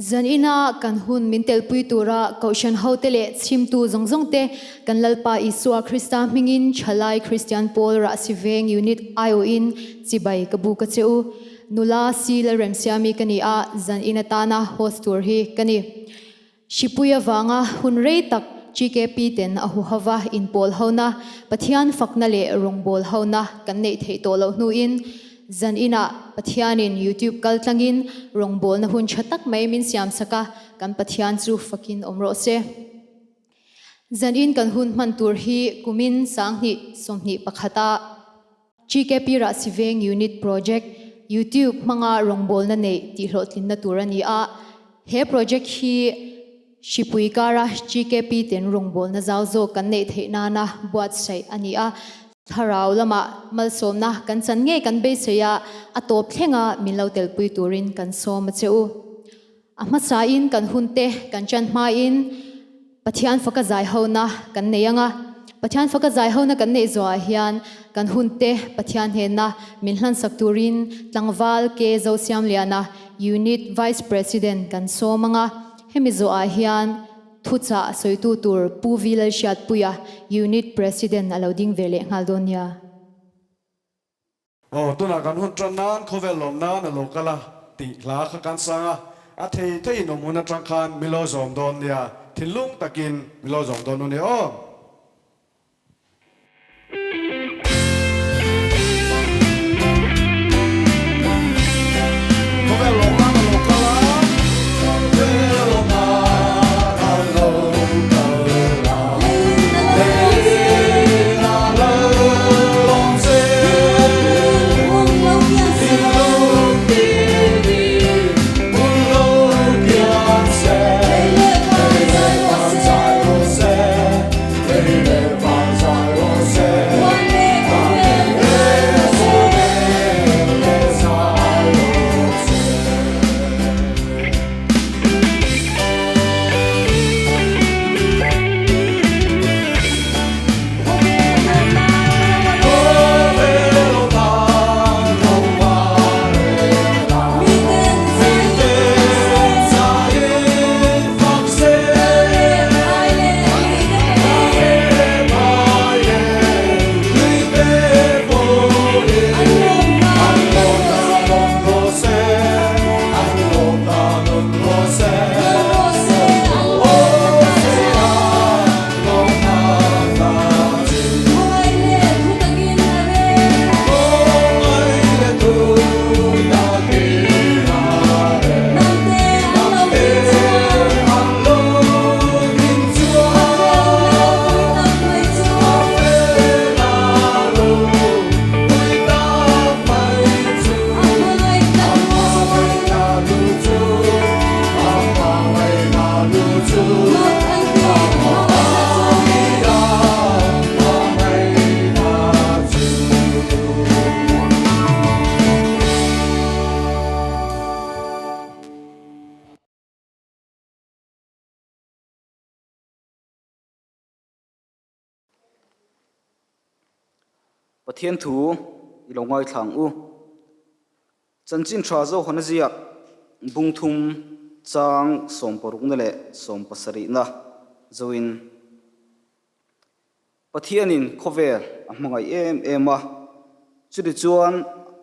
Zanina kan hun min telpui tura Kohhran hote leh chhimtu zawng zawng te kan Lalpa Isua Krista hmingin Thalai Kristian Pawl Rahsi Veng Unit aiawhin chibai ka buk a che u. Nula Si Lalremsiami ka ni a, zanin atana host tur hi ka ni. Hripui avanga hun rei tak GKP ten a huhova inpawl hona, Pathian fakna leh rawngbâwl hona kan neih theih tawh loh hnuin zan inah Pathianin YouTube kal tlangin rawngbâwlna hun tha tak mai min siamsak a, kan Pathian chu fakin awm rawh se. Zan in kan hun hman tur hi kumin 2021 a GKP Rahsiveng Unit Project, YouTube hmanga rawngbawlna neih tihhlawhtlinna tur a ni a. He project hi Hripui kara GKP ten rawngbawlna zau zawk kan neih theih nana buatsaih a ni a. Thlarau lamah malsawmna kan chan ngei kan beisei a, a tawp thlenga min lo telpui turin kan sawm a che u. A hmasain kan hunte kan chan hmain Pathian faka zaihona kan nei ang a. Pathian faka zaihona kan neih zawhah hian kan hunte Pathian hnena min hlansak turin tlangval Ke Zosiamliana, Unit Vice President kan sawm ang a. Hemi zawhah hian thuchah sawitu tur Pu V Lalhriatpuia, Unit President a lo ding ve leh nghal dawn nia. Aw, tunah kan hun tan nan khawvel lawm nan a lo kal a tih hla kha kan sang a, a thei theiin awm hun atang khan mi lo zawm dawn nia, thinlung takin mi lo zawm dawn u nia aw. Khawvel lawm nan a lo kal a, khawvel lawm nan a lo kal a. Pathian thu i lo ngaithla ang u. Chanchin tha Zohana ziak bung thum chang sawmparukna leh sawmpasarihna zoin Pathianin khawvel a hmangaih em em a, chutichuan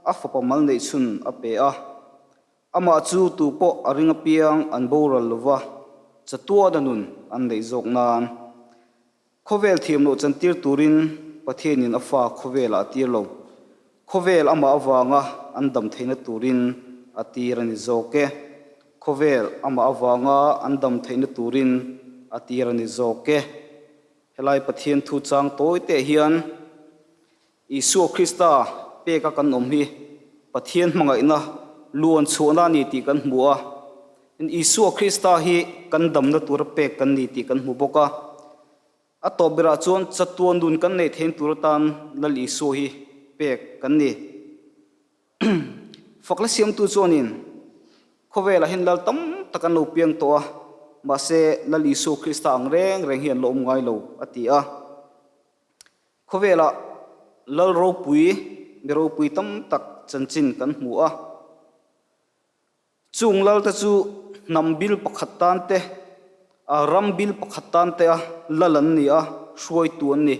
a fapa mal neih chhun a pe a. Amah chu tu pawh a ring apiang an boral lova, chatuana nun an neih zawk nan. Khawvel thiam loh chantir turin Pathianin a fa khawvelah a tir lo. Khawvel amah avanga an dam theihna turin a tir a ni zawk e. Khawvel amah avanga an dam theihna turin a tir a ni zawk e. Helai Pathian thu chang tawi teh hian Isua Krista peka kan awm hi Pathian hmangaihna luan chhuahna a ni tih kan hmu a. Isua Krista hi kan damna tura pek kan ni tih kan hmu bawk a. A tawp berah chuan chatuan nun kan neih theihna tur atan Lal Isua hi pek kan ni. Fakla siamtu chuanin khawvelah hian lal tam tak an lo piang tawh a, mahse Lal Isua Krista ang reng reng hi an la awm ngai lo, a ti a. Khawvelah lal ropui, mi ropui tam tak chanchin kan hmu a. Chung lalte chu hnam bil pakhat tan te, ram bil pakhat tan te a lal an ni a, hruaitu an ni.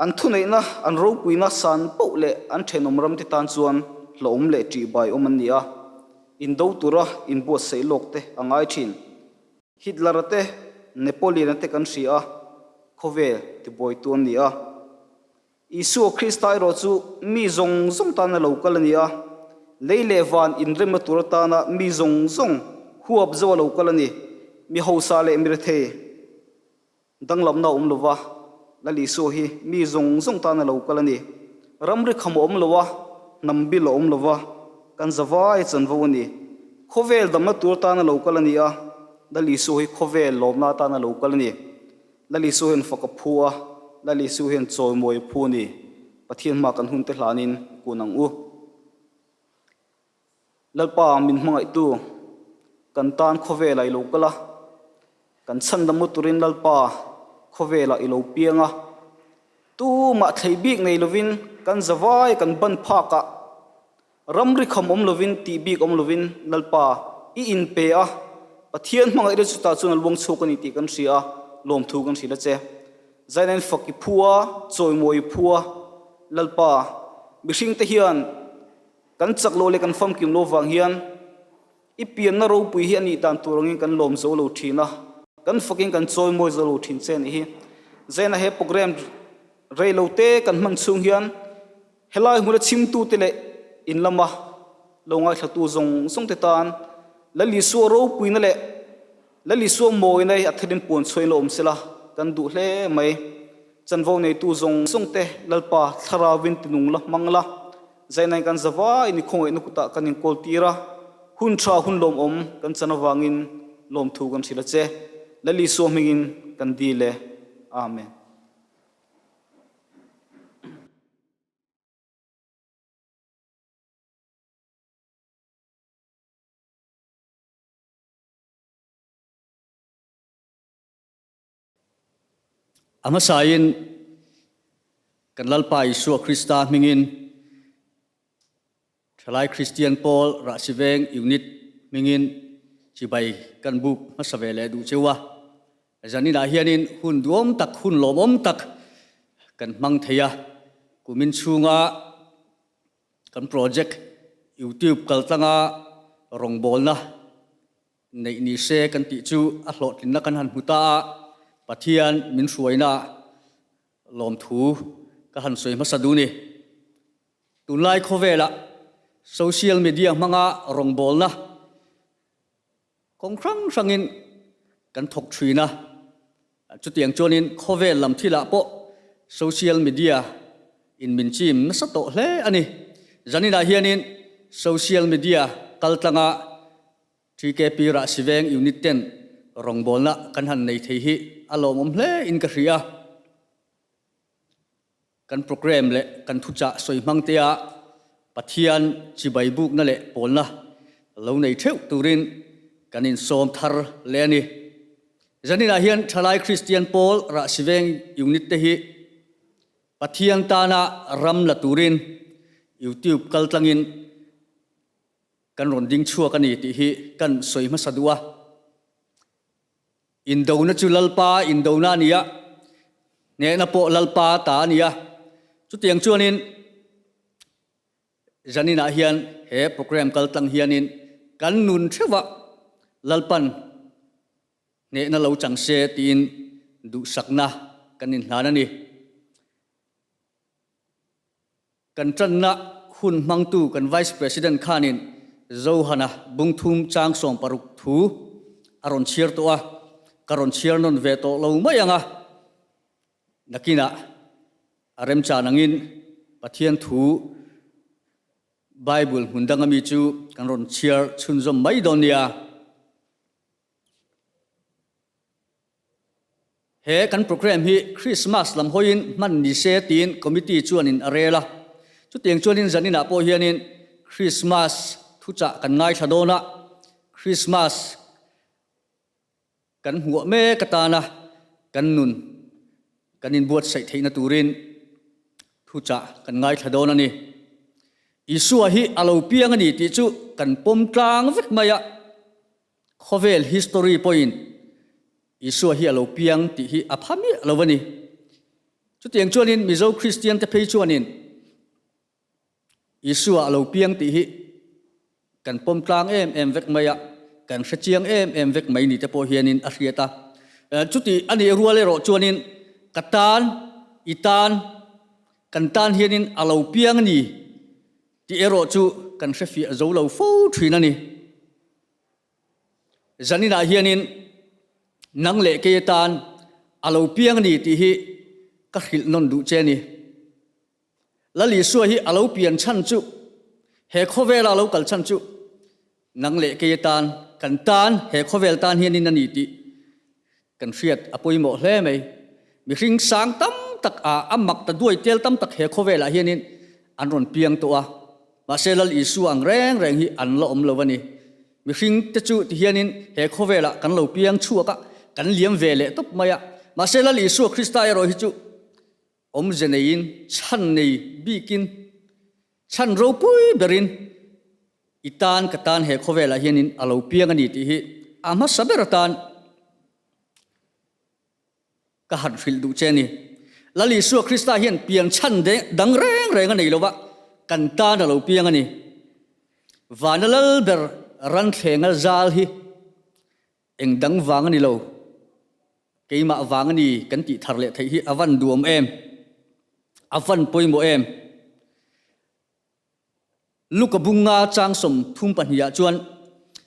An thuneihna, an ropuina san poh leh an thenawm ramte tan chuan hlawhawm leh ṭihbai awm an ni a, indo tura inbuatsaih lawk te a ngai ṭhin. Hitler-a te, Napoleon-a te kan hria a, khawvel tibuaitu an ni a. Isua Krista erawh chu mi zawng zawng tana lo kal a ni a, lei leh van inremna tur atana mi zawng zawng huap zo a lo kal a ni. Mi hausa leh mi rethei danglamna a awm lo va, Lal Isua hi mi zawng zawng tana lo kal a ni. Ramri kham a awm lo a, hnam bil a awm lo va, kan zavai chanvo a ni. Khawvel damna tur atana lo kal a ni a, Lal Isua hi khawvel lawmna atana lo kal a ni. Lal Isua hian fak a phu a, Lal Isua hian chawimawi a phu a ni. Pathian hma kan hunte hlanin kun ang u. Lalpa min hmangaihtu, kan tan khawvelah i lo kal a, kan chhandam u turin Lalpa khawvelah i lo piang a. Tumah thlei bik nei lovin kan zavai kan ban phakah Ramri kham awm lovin, tih bik awm lovin Lalpa i inpe a, Pathian hmangaihna chutah chuan a luang chhuak a ni tih kan hria a, lawmthu kan hrilh a che. Zainain fak i phu a, chawimawi i phu a, Lalpa, mihringte hian kan chak loh leh kan famkim loh vang hian i pianna ropui hi a nih dan tur angin kan lawm zo lo thin a, kan fakin kan chawimawi zo lo thin che a nih hi. Zaina he program rei lo te kan hman chhung hian Helai hmuna chhimtute leh in lama lo ngaithlatu zawng zawngte tan Lal Isua ropuina leh Lal Isua mawina hi a thelin puan chhuain la awm sela kan duh hle mai. Chanvo neitu zawng zawngte Lalpa Thlarauvin tinung la hmang la, zainain kan zavaiin i khawngaihna kutah kan inkawl tir a, hun tha hun lawmawm kan chan avangin lawmthu kan hrilh a che. Lal Isua hmingin kan dil e. Amen. A hmasain kan Lalpa Isua Krista hmingin Thalai Kristian Pawl Rahsiveng Unit hmingin chibai kan buk hmasa ve leh duh cheu a. Zaninah hianin hun duhawm tak, hun lawmawm tak kan hmang thei a. Kumin chhunga kan project YouTube kaltlanga rawngbawlna neih ni se kan tih chu a hlawhtlinna kan han hmu ta a, Pathian min hruaina lawmthu ka han sawi hmasa duh ni. Tunlai khawvelah social media hmanga rawngbawlna Kawng hrang hrangin kan thawk thin a, chutiang chuanin khawvel lam thilah pawh social media in min chim nasa tawh hle a ni. Zaninah hianin social media kaltlanga TKP Rahsiveng Unit ten rawngbawlna kan han nei thei hi a lawmawm hle in ka hria. Kan program leh kan thuchah sawi hmang tea Pathian chibai bukna leh pawlna lo nei theuh turin kan insawm thar leh a ni. Zaninah hian Thalai Kristian Pawl Rahsiveng Unit te hi Pathian tana ram la turin YouTube kaltlangin kan rawn ding chhuak a ni tih hi kan sawi hmasa duh a. Indona chu Lalpa indona a ni a, hnehna pawh Lalpa ta a ni a. Chutiang chuanin zaninah hian he program kaltlang hianin kan nun theuhah Lalpan hnehna lo chang se tiin duhsakna kan inhlan a ni. Kan tanna hun hmangtu kan Vice President khanin Zohana bungthum chang 16 thu a rawn chhiar tawh a, ka rawn chhiar nawn ve tawh lo mai ang a, nakinah a remchan angin Pathian thu Bible hmun danga mi chu kan rawn chhiar chhunzawm mai dawn nia. He kan program hi Christmas lam hawiin hman ni se tiin committee chuanin a rel a. Chutiang chuanin zaninah pawh hianin Christmas thuchah kan ngaithla dawn a, Christmas kan hmuah mek atana kan nun kan inbuatsaih theihna turin thuchah kan ngaithla dawn a ni. Isua hi a lo piang a ni tih chu kan pawm tlang vek mai a, khawvel history pawhin Isua hi a lo piang tih hi a pha miah lo a ni. Chutiang chuanin Mizo Kristian te phei chuanin Isua a lo piang tih hi kan pawm tlang em em vek mai a, kan hre chiang em em vek mai ni te pawh hianin a hriat a. Chuti a nih rual erawh chuanin ka tan, i tan, kan tan hianin a lo piang a ni tih erawh chu kan hre fiah zo lo fo thin a ni. Zaninah hianin nang leh kei atan a lo piang a ni tih hi ka hrilh nawn duh che a ni. Lal Isua hi a lo pian chhan chu, he khawvela a lo kal chhan chu nang leh kei atan, kan tan, he khawvel tan hianin a ni tih kan hriat a pawimawh hle mai. Mihring sang tam tak a, a mak ta duai tel tam tak he khawvelah hianin an rawn piang tawh a, mahse Lal Isua ang reng reng hi an la awm lo a ni. Mihring te chu tihianin he khawvelah kan lo piang chhuak a, kan liam ve leh tawp mai a, mahse Lal Isua Krista erawh hi chu Awmze neiin, chhan nei bikin, chhan ropui berin i tan ka tan he khawvelah hianin a lo piang a ni tih hi a hmasa ber atan ka han hrilh duh che a ni. Lal Isua Krista hian pian chhan dang reng reng a nei lova, kan tan a lo piang a ni. Vana lal ber ranthlenga zal hi Eng dang vang a ni lo, keimah vang a ni kan tih thar leh theih hi a van duam em? A van pawimawh em? Luka bunga chang 32 ah chuan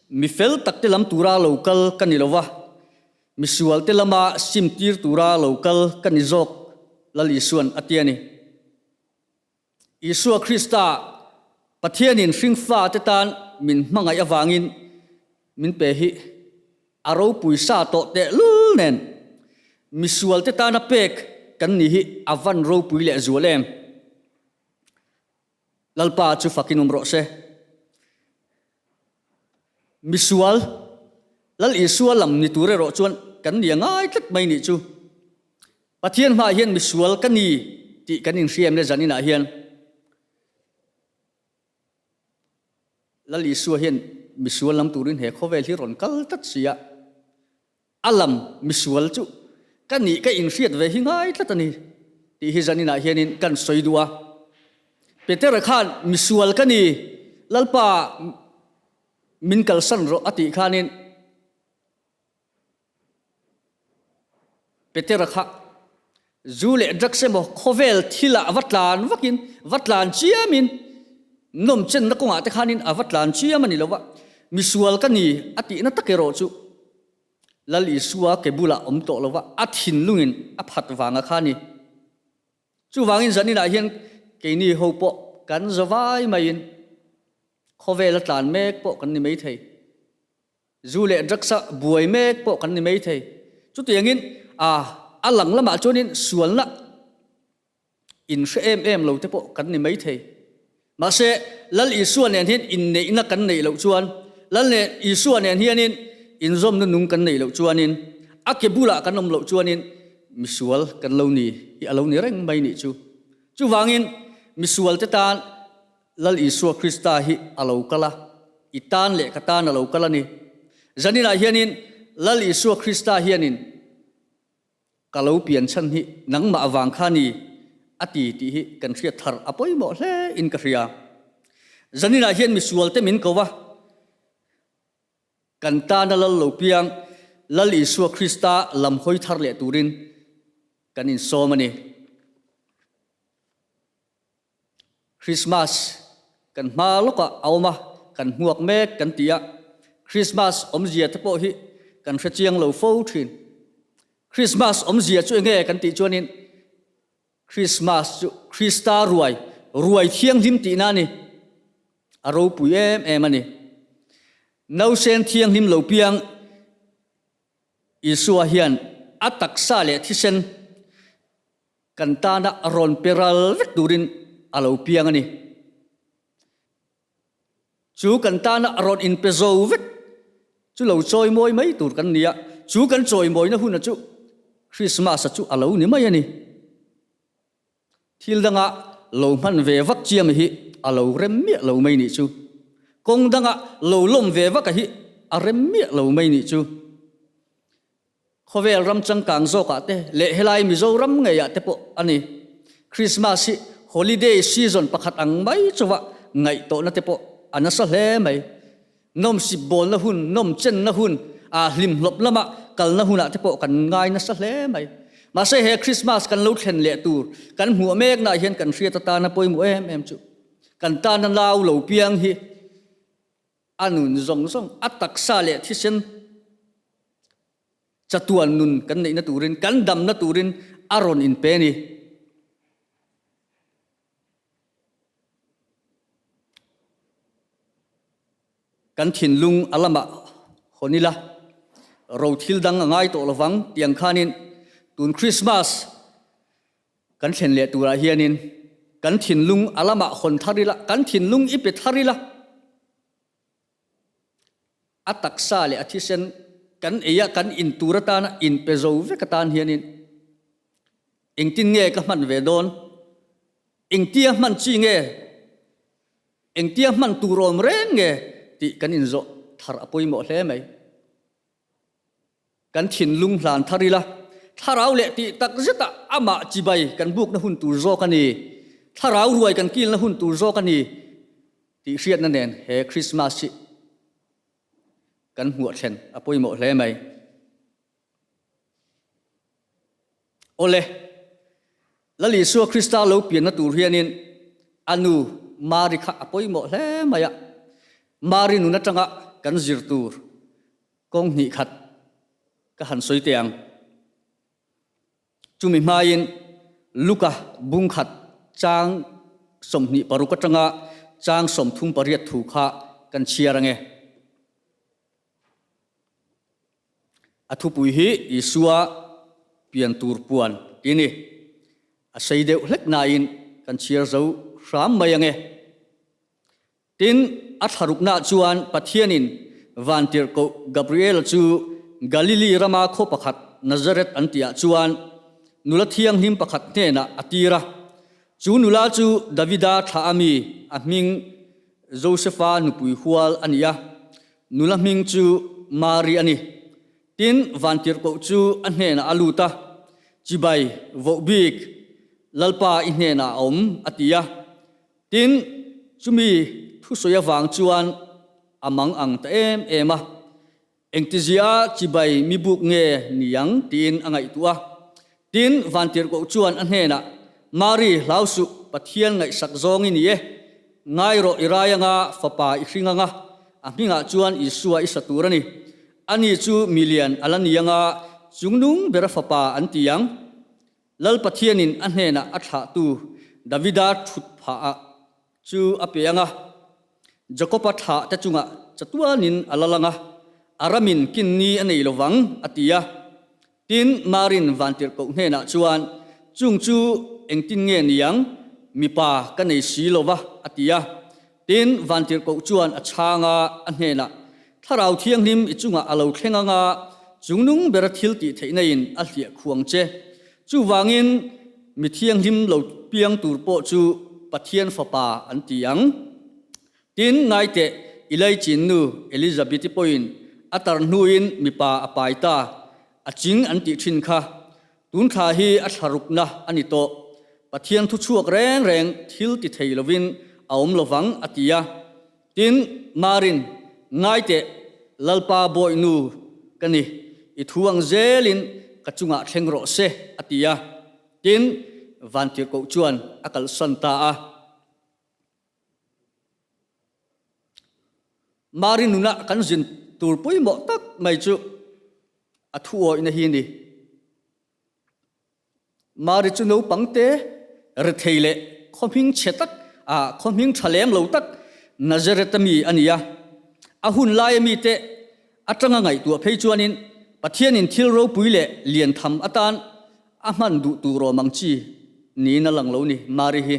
mi fel tak te lam tura lo kal ka ni lo va, mi sual te lama sim tir tura lo kal ka ni zawk Lal Isuan a ti a ni. Isua Krista, Pathianin hringfate tan min hmangaih avangin min pe hi a ropui sa tawh tehlul nen misualte tana pek kan ni hi a van ropui leh zual em? Lalpa chu fakin awm rawh se. Misual, Lal Isua lam ni tur erawh chuan kan ni a ngai tlat mai nih chu. Pathian hmaah hian misual ka ni tih kan inhriam le zaninah hian Lal Isua hian misual lam turin he khawvel hi rawn kal tlat si a, a lam misual chu ka nih ka inhriat ve hi ngai tlat a ni tih hi zaninah hianin kan sawi duh a. Petera khan misual ka ni, Lalpa min kalsan rawh a tih khanin, Petera kha zu leh drugs emaw khawvel thil ah va tlan vakin va tlan chiamin nawmchenna kawngah te khanin a va tlan chiam a ni lo va, misual ka ni a tihna tak erawh chu Lal Isua ke bulah awm tawh lo va, a thinlungin a phat vanga kha a ni. Chuvangin zaninah hian keini ho pawh kan zavai maiin khawvel a tlan mek pawh kan ni maithei. Zu leh drugs a buai mek pawh kan ni mai thei. Chutiangin a a lang lamah chuanin sualna inhre em em lo te pawh kan ni mai thei. Mahse, Lal Isua nen hian inneihna kan neih loh chuan, Lal nen Isua nen hianin inzawmna nung kan neih loh chuanin, a ke bulah kan awm loh chuanin misual kan lo ni hi a lo ni reng mai nih chu. Chuvangin misualte tan Lal Isua Krista hi a lo kal a, i tan leh ka tan a lo kal a ni. Zaninah hianin Lal Isua Krista hianin ka lo pian chhan hi nangmah avang kha ni a ti tih hi kan hriat thar a pawimawh hle in ka hria. Zaninah hian misualte min ko a, kan tana Lal lo piang Lal Isua Krista lam hawi thar leh turin kan insawm a ni. Christmas kan hma lawkah a awm a, kan hmuak mek kan ti a, Christmas awmzia te pawh hi kan hre chiang lo fo thin. Christmas awmzia chu enge kan tih chuanin Christmas chu Krista ruai, ruai thianghlim tihna a ni. A ropui em em a ni. Nausen thianghlim lo piang Isua hian a taksa leh thisen Kan tana rawn pe ral vek turin a lo piang a ni. Chu kan tana rawn inpe zo vek chu lo chawimawi mai tur kan ni a, chu kan chawimawina huna chu Krismas-a chu a lo ni mai a ni. Thil danga lo hman ve vak chiam hi a lo rem miah lo mai nih chu. Kawng danga lo lawm ve vaka hi a rem miah lo mai nih chu. Khawvel ram changkang zawkah te leh helai Mizoram ngeiah te pawh a ni. Christmas hi holiday season pakhat ang mai chauha ngaihtuahna te pawh a nasa hle mai. Nawmsip bawlna hun, nawmchenna hun, ah hlimhlawp lama kalna hunah te pawh kan ngai nasa hle mai. Mahse he Christmas kan lo thlen leh tur kan hmuh meknaah hian kan hriat atana pawimawh em em chu kan tana nau lo piang hi a nun zawng zawng, a taksa leh thisen chatuan nun kan neihna turin, kan damna turin a rawn inpe a ni. Kan thinlung a lamah hawn ila, ro thil dang a ngai tawh lovang tih ang khanin tun Krismas kan thlen leh turah hianin kan thinlung a lamah hawn thar ila, kan thinlung i pe thar ila, a taksa leh a thisen kan ei a, kan in tur atana inpe zo vek atan hianin engtin nge ka hman ve dawn? Engtia hman chi nge? Engtia hman tur awm reng nge tih kan inzawh thar a pawimawh hle mai. Kan thinlung hlan thar ila, thlarau leh tih tak zetah amah chibai kan bukna hun tur zawk a ni, thlarau ruai kan kilna hun tur zawk a ni tih hriatna nen he Krismas hi kan hmuah thlen a pawimawh hle mai. Awle, Lal Isua Krista lo pianna tur hianin a nu Mari kha a pawimawh hle mai a, Mari nun atanga kan zir tur kawng hnih khat ka han sawi teh ang. Chumi hmain Luka bung khat chang 26 atanga chang 38 thu kha kan chhiar ange. A thupui hi Isua pian tur puan tih a ni. A sei deuh hlek nain kan chhiar zo hram mai ange. Tin, a thlaruknaah chuan Pathianin Vantirhkoh Gabriela chu Galili rama khaw pakhat Nazareth an tihah chuan nula thianghlim pakhat hnenah a tir a. Chu nula chu Davida thlah ami a hming Josefa nupui hual a ni a, nula hming chu Mari a ni. Tin, Vantirhkoh chu a hnenah a lut a, Chibai, vohbik, Lalpa i hnenah a awm, a ti a. Tin, chumi thusawi avang chuan a mang ang ta em em a, engtizia chibai mi buk nge ni ang tiin a ngaihtuah a. Tin, Vantirhkoh chuan a hnenah, Mari, hlau suh, Pathian ngaihsak zawng i ni e. Ngai rawh i rai anga fapa i hring anga, a hmingah chuan Isua i sa tur a ni. Ani chu milian a la ni anga chungnung bera fapa an ti ang. Lal Pathianin a hnenah a thlahtu Davida thut phah ah chu a pe ang a, Jakoba thlah te chungah chatuanin a lal ang a, a ramin kinni a nei lovang, a ti a. Tin, Marin Vantirhkoh hnenah chuan, Chung chu engtin nge ni ang? Mipa ka nei si lo va, a ti a. Tin, Vantirhkoh chuan a chhang a, a hnenah, Thlarau Thianghlim i chungah a lo thleng ang a, chungnung bera thil tih theihna in a hliah khuang che. Chuvangin, mi thianghlim lo piang tur pawh chu Pathian Fapa an ti ang. Tin, ngaiteh, i laichin nu Elizabeth-i pawhin a tar hnuin mipa a pai ta, a ching an tih thin kha. Tun thla hi a thlarukna a ni tawh. Pathian thu chhuak reng reng thil ti thei lovin a awm lovang a ti a. Tin, Marin, Ngai teh, Lalpa bawihnu ka ni, i thu ang zelin ka chungah thleng rawh se, a ti a. Tin, Vantirhkoh chuan a kalsan ta a. Mari nuna kan zin tur pawimawh tak mai chu a thuawihna hi a ni. Mari chu naupang te rethei leh khaw hming chhe tak, ah khaw hming tha lem lo tak Nazareth-a mi a ni a. A hun laia mite atanga ngaihtuah phei chuanin Pathianin thil ropui leh lian tham atan a hman duh tur awm ang chi niin a lang lo ni Mari hi.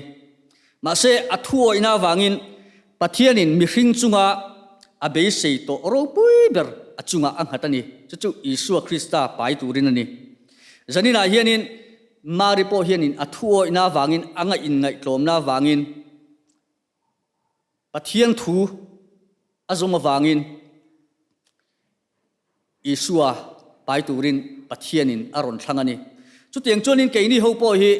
Mahse, a thuawihna avangin Pathianin mihring chunga a beisei tawh ropui ber a chungah a nghat a ni. Chu chu Isua Krista pai turin a ni. Zaninah hianin Mari pawh hianin a thuawihna avangin, a ngaih inngaihtlawmna avangin. Pathian thu a zawm avangin Isua pai turin Pathianin a rawn thlang a ni. Chutiang chuanin keini ho pawh hi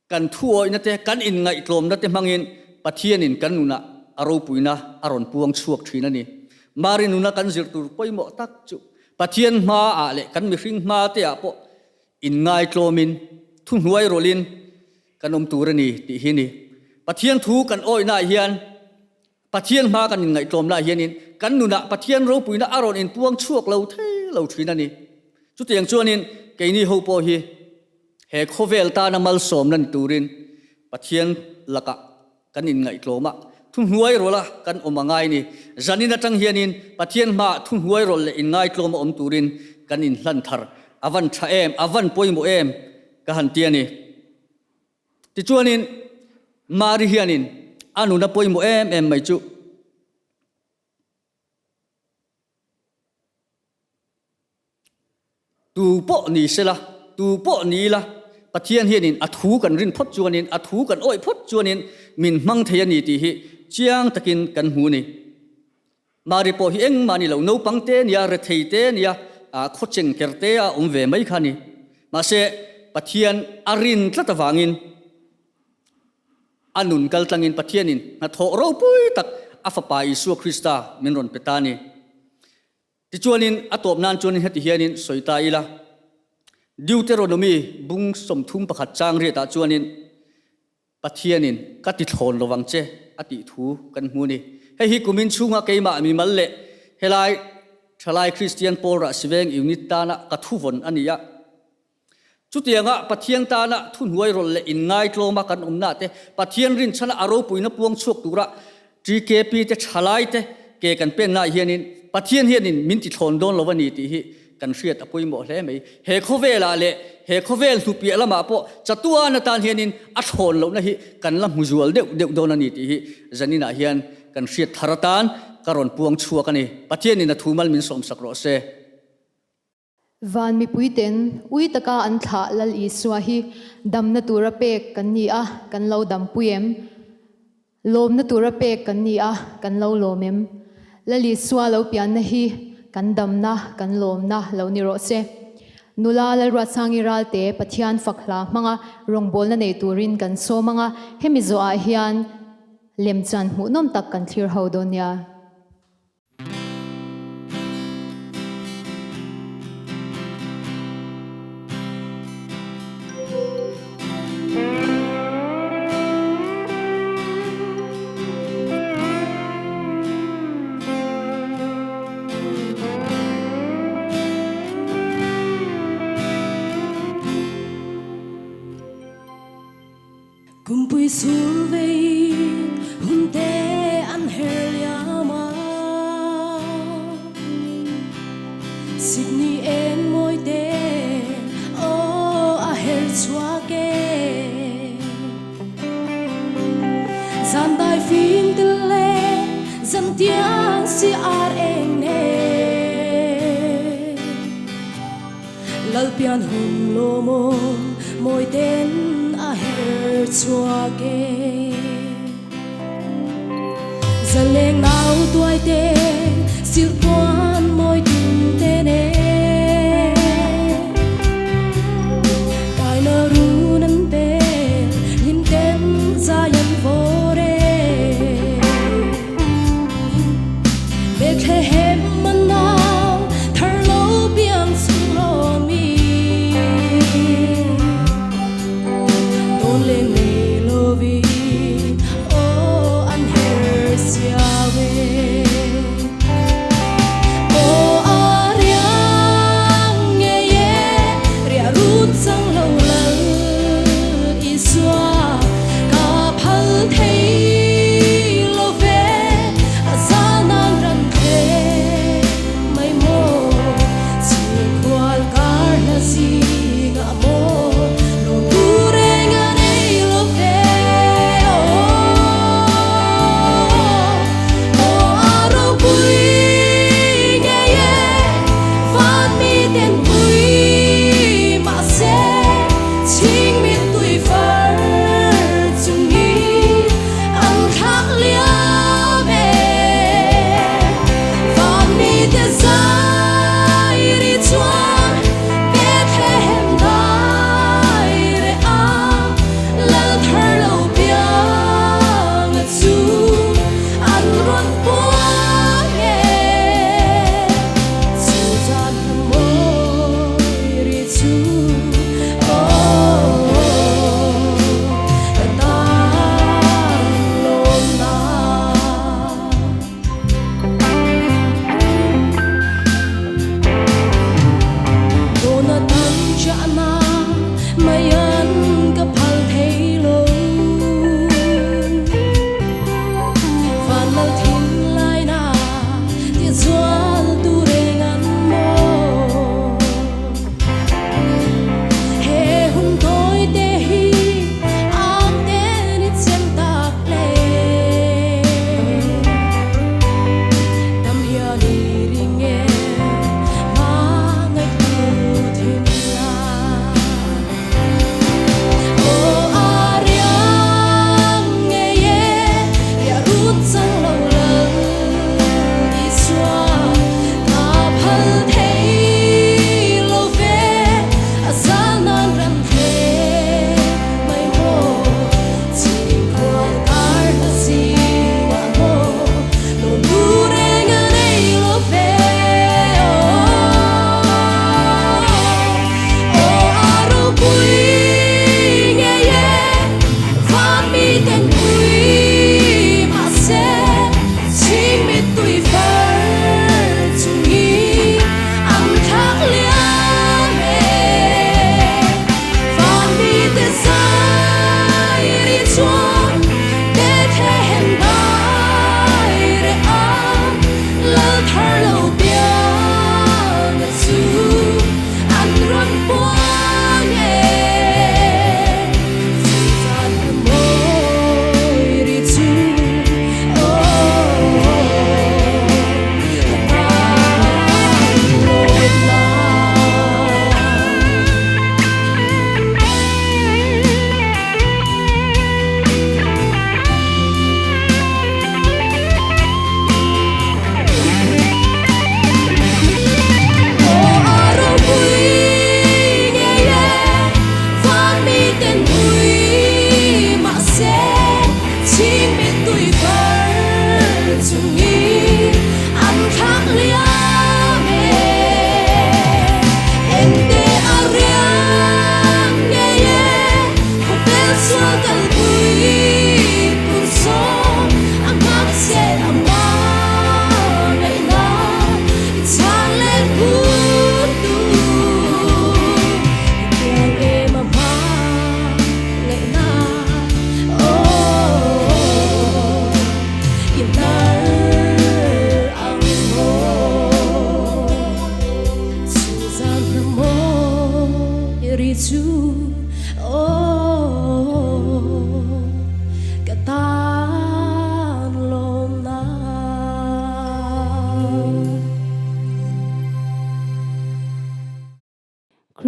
Kan thuawihna te, kan inngaihtlawmna te hmangin Pathianin kan nunah a ropuina a rawn puang chhuak thin a ni. Mari nuna kan zir tur pawimawh tak chu Pathian hmaah leh kan mihring hma teah pawh inngaitlawmin, thuhnuai rawlhin kan awm tur a ni tih hi a ni. Pathian thu kan awihnaah hian Pathian hma kan inngaihtlawm lai hianin kan nunah Pathian ropuina a rawn inpuang chhuak lo thei lo thin a ni. Chutiang chuanin keini ho pawh hi he khawvel tana malsawmna ni turin Pathian lakah kan inngaihtlawm a, thuhnuai rawla kan awm a ngai ni. Zanin atang hianin Pathian hmaah thuhnuai rawlh leh inngaitlawm a awm turin kan inhlan thar a van tha em, a van pawimawh em ka han ti a ni. Tichuanin Mari hianin a nuna pawimawh em em mai chu tu pawh ni sela, tu pawh ni ila, Pathian hianin a thu kan rin phawt chuanin, a thu kan awih phawt chuanin min hmang thei a ni tih hi chiang takin kan hmu a ni. Mari pawh hi engmah ni lo, naupang te nia, rethei te nia, khawcheng ker te a awm ve mai kha a ni. Mahse, Pathian a rin tlat avangin a nun kal tlangin Pathianin hnathawh ropui tak a Fapa Isua Krista min rawn pe ta a ni. Tichuanin a tawp nan chuanin heti hianin sawi ta ila, Deuteronomy bung 31 chang riatah chuanin, Pathianin ka ti thlawn lo vang che a tih thu kan hmu ni. Hei hi kumin chhunga keimah mimal leh helai Thalai Kristian Pawl Rahsiveng Unit tana ka thuvawn a ni a. Chutianga Pathian tana thuhnuai rawlh leh inngaitlawma kan awmna te, Pathian rinchhana a ropuina puang chhuak tura TKP te thalai te ke kan pennaah hianin Pathian hianin min ti thlawn dawn lo a ni tih hi kan hriat a pawimawh hle mai. He khawvelah leh he khawvel hnupiah lamah pawh chatuan atan hianin a thlawn lohna hi kan la hmu zual deuh deuh dawn a ni tih hi zaninah hian kan hriat thar atan ka rawn puang chhuak a ni. Pathianin a thu mal min sawmsak rawh se. Van mipuiten ui taka an thlah Lal Isua hi damna tura pek kan ni a, kan lo dampui em? Lawmna tura pek kan ni a, kan lo lawm em? Lal Isua lo pianna hi kan damna, kan lawmna lo ni rawh se. Nula Lalruatsangi Ralte Pathian fak hla hmanga rawngbawlna nei turin kan sawm anga, hemi zawhah hian lemchan hmuhnawm tak kan thlir ho dawn nia. Kumpui sul vei hun te an her liam a, Sydney eng mawi te aw a her chhuak e. Zan dai fim til le zan tiang si ar eng ne. Lalpian hun lawmawm mawi ten a her chhuak e. Zaleng nau tuai te silh puan mawi tum te ne. Kaina run an bel hlim ten zai an vawr e. Bethlehem a nau thar lo piang chung lawmi Dawn le nei lovi aw an her siau e.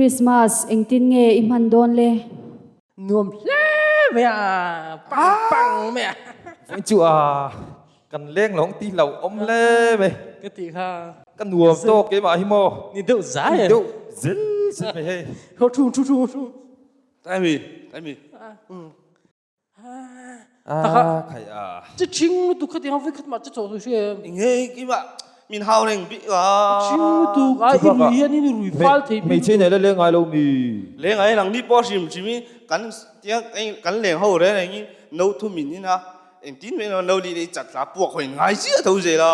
Christmas engtin nge i hman dawn le? Nuam hle mai a, pang pang mai a. Vawiin chu a kan leng lawng ti lo awm hle mai. Ka tih kha. Ka nuam tawk keimah hi maw. Ni deuh zai e. Ni deuh zel zel mai hei. Ho thu thu thu thu. Tai mi, tai mi. Taka khai a. Chi ching lutuk kha tiang voi khat mah chi chaw tu hria em. Nge keimah min hau reng bik a. Ching lutuk ai i rui hian in rui fal thei bik. Hmeichhe nei la leng ngai lo mi. Leng ai nang ni pawh hrim hrim i kan tiang kan leng ho reng reng i no thum in in a engtin mai no li leh i chat hla puak hawi ngai chiah tho zel a.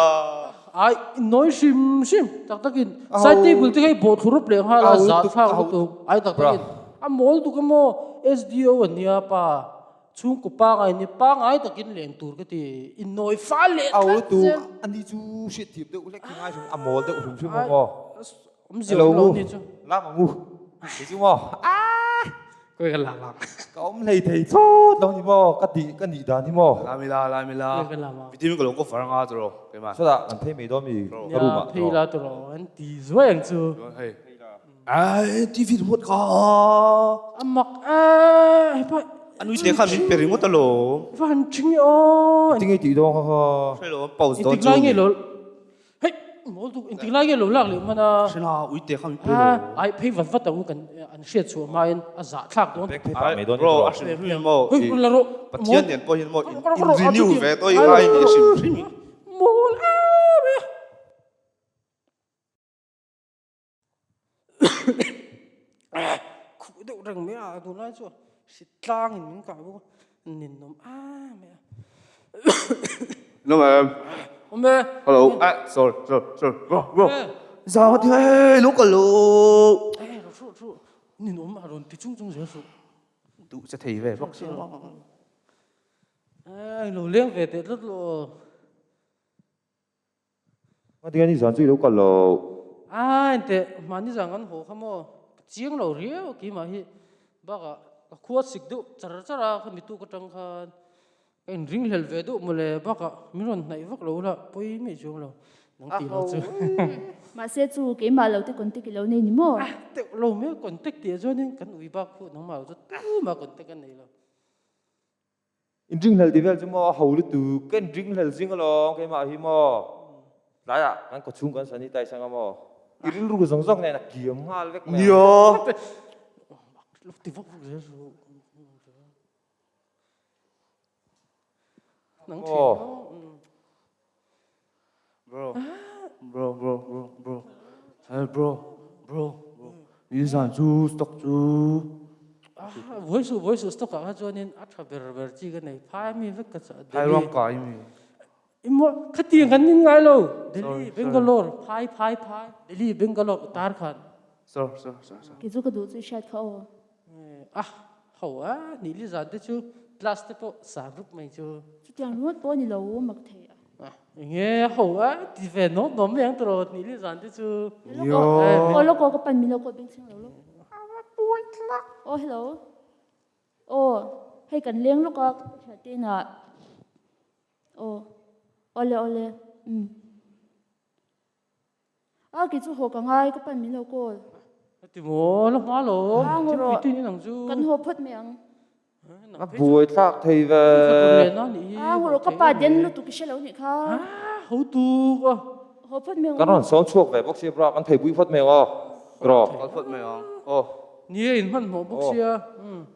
Ai nawi hrim hrim tak takin side table te kha i bawh thlu rawp leh nghal a zah thlak lutuk ai tak takin a mawl tuk emaw SDO ania pa Chhungkaw pangai ni pangai takin leng tur ka ti innawi fal leh tlat zel. Au tu ani chu hriat thiam deuh hlek hi ngai hrim a mawl deuh hrim hrim ang aw. Awmzia awm lo ni chu. Lam ang u. Kei chu maw aah. Kawih ka lam ang. Ka awm hlei thei thlawt lo ni maw ka tih ka nih dan hi maw. Lam ila lam ila. Kawih ka lam ang. Vitamin ka lo cover anga tiraw keimah. Sawtah kan phei mai dawn mi ka room ah. Nia phei la tiraw an ti zuai ang chu. Hei. Ai TV remote kha. A mak e hepa. A nui te khan min pe ringawt alawm. Va han thing e aw. Engtin nge tih dawn kha kha. Hre lo pause dawn chu. Engtik lai nge lo hei mawl tuk engtik lai nge lo lak leh hman a. Hre la ui te khan min pe lo. Ai phei vat vat ang u kan an hriat chhuah hma in a zah thlak dawn. Bag phei pah mai dawn Bro a hrim hrim maw. Hei la rawh. Pathian nen pawh hian maw in renew ve tawh i ngai ni hrim hrim. Mawl em e. Khuh deuh reng mai a, tunlai chu hri tlang in min kah bawk a, ninawm em mai a. Ninawm em? Awm e. Hello, eh, sorry, sorry, sorry, bro, bro. Zau ti hei, lo ka lo. Eh, ro thu thu, ninawm a rawn ti chung chung zel suh. Duh che thei ve bawk sia. Eh, lo leng ve teh tlat lo. Ngatinge ni zan chu i lo kal lo. A enteh, mahni zan kan haw kha maw? Ka chiang lo riau a keimah hi. Bakah ka khua sik deuh char char a, khami tuk atang khan ka inringhlel ve deuh mawle. Bakah min rawn hnaih vak lo la, pawi mai chuang lo nang tih lo chu. Mahse chu keimah lo te contact i lo nei ni maw? A teuh lo mai, contact tih ah chuanin kan ui bak khuh nangmah lo chu tumah contact a nei lo. In ringhlel ti vel chu maw a ho lutuk, ka in ringhlel zing alawm keimah hi maw tlaiah kan kawchhung kan sanitize anga maw i rilru zawng zawng nen a kiam nghal vek mai ang. Aw. Bro, bro, bro, bro, bro, bro, bro, bro, ni zan chu stock chu. Voi su voi su stock ah kha chuanin a tha ber ber chi ka nei phai mi vek ka chah. Phai ruang kai mi. Imo khatiang kan nin ngai lo. Delhi, Bangalore, phai phai phai, Delhi, Bangalore, Uttarakhand. Sir, sir, sir, sir. Kei chu ka duh chu i hriat kha aw. Ah, ho a, ni li zan te chu class te pawh sang rup mai chu. Chutiang ringawt pawh a ni lo mak thei a. Enge ho a, ti ve nawm nawm mai ang tawh rawh ni li zan te chu. Aw lawk aw ka pan min lo kaw beng chheng lo lawk. Aw hello. Aw hei kan leng lawk a ka thian te inah. Aw awle awle umm. A kei chu haw ka ngai, ka pan min lo call. A ti maw, la hma lo. A ngaw rawh, Thilpui tuin in ang chu. Kan haw phawt mai ang. A buai thlak thei ve. A ngaw rawh, ka pa den lutuk i hre lo nih kha. Ho tuk a. Haw phawt mai ang. Kan rawn sawm chhuak ve bawk sia bra, kan theipui phawt mai ang aw. Bro. Kal phawt mai ang aw. Ni e, in hmanhmawh bawk sia.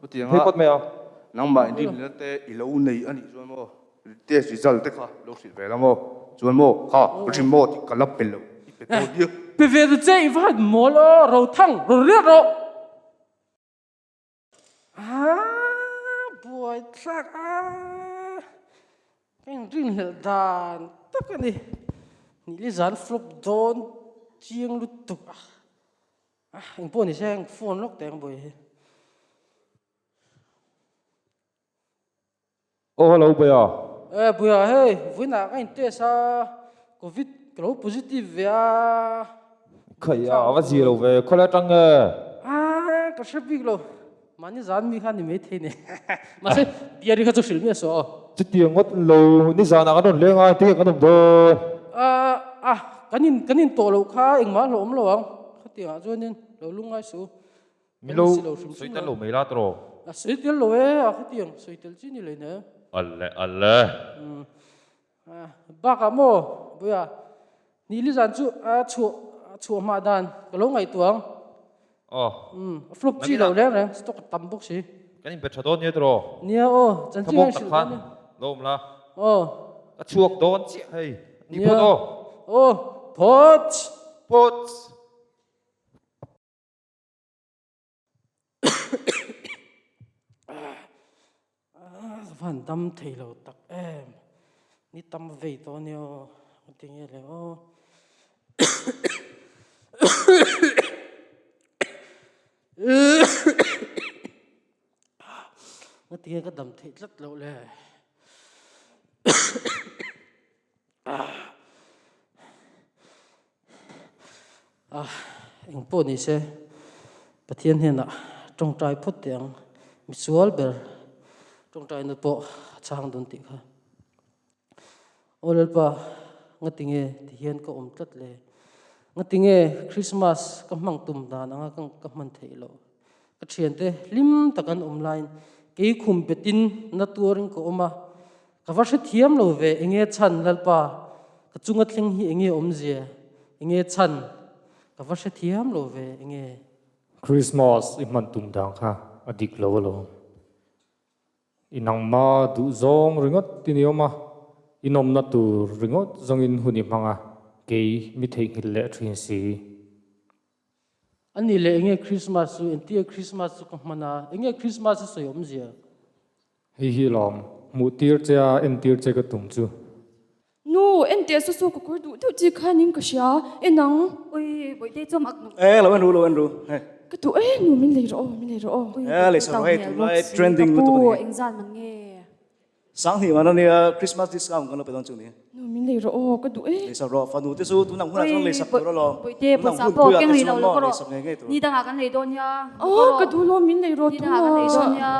Chutiang a. Thei phawt mai ang. Nangmah in rinhlelh te i lo nei a nih chuan maw. Test result te kha lo hrilh ve la maw? Chuan maw kha remote hi ka la pe lo i pe dawn nia. Pe ve ta che i va han mawl aw Rothang rawn riat rawh. Aa buai thlak a ka inrinhlelh dan tak a ni. Nihli zan flop dawn chiang lutuk a. Engpawh ni se phone lawk teh ang buai hi. Aw hello Buia. Eh Buia hei vawiinah ka in test a covid ka lo positive ve a. Khai a va zia lo ve khawlai atang nge. Ah ka hre bik lo mahni zan mi kha ni mai thei ni mahse diary kha chu hrilh miah suh aw. Chutiang ngawt lo nizanah kan rawn leng a engtin nge kan awm dawn. Ah ah kan in kan in tawh loh kha engmah hlawh awm lo ang khatiangah chuanin lo lungngai suh. Milo sawi tel lo mai la tawh. A sawi tel lo e, a khatiang sawi tel chi ni lei ne. Alle alle. Bakah maw Buia, ni li zan chu a chhuah a chhuah hma dan ka lo ngaihtuah ang. Aw. A flop chi lo reng reng, stock a tam bawk si. Kan inpe tha dawn nia tawh. Nia aw, chanchin Thamawk tak khan lo awm la. Aw. Ka chhuak dawn chiah hei. Ni phawt aw. Aw, phawt. Phawt. Ka van dam thei lo tak em ni tam vei tawh ania aw ka ti nge le aw ka ti nge ka dam theih tlat loh le. A, eng pawh ni se, Pathian hnenah tawngtai phawt teh ang, misual ber tawngtaina pawh a chhang dawn tih kha. Aw Lalpa, ngatinge ti hian ka awm tlat le? Ngatinge Christmas ka hmang tum dan anga ka hman theih loh? Ka thiante hlim tak an awm laiin kei khum betin na tuarin ka awm a, Ka va hrethiam lo ve, enge chhan Lalpa, ka chunga thleng hi enge awmzia, enge chhan, ka va hrethiam lo ve, enge. Christmas i hman tum dan kha a dik lo alawm. I nangma duh zawng ringawt i ni awm a, i nawmna tur ringawt zawngin hun i hmang a, kei mi theihnghilh leh thin si. A nih leh enge Christmas chu, entia Christmas chu ka hman a, enge Christmas a sawi awmzia? Hei hi lawm, hmuh tir che a entir che ka tum chu. Nu, entia su su ka kur duh deuh chi khan in ka hria, en ang. Ui, Bawihte chu mak nuk. E, lo en ru, lo en ru, hei. Ka duh e, nu min lei rawh aw, min lei rawh aw. Ui, E, lei Bawihte sak rawh hei, tau hmel tunlai bawk si, trending ka lutuk pu a ni. engzat man nge? Sanghnih man ania Christmas discount kan lo pe dawn chu ni. Nu min lei rawh aw ka duh e. Leisak rawh fanu te chu tunang hunah chuan leisak tur alawm. Puite pawisa pawh keng rih lo lo ka rawh. Ni dangah kan lei dawn nia. Aw ka duh lo min lei rawh Ni dangah kan lei dawn nia.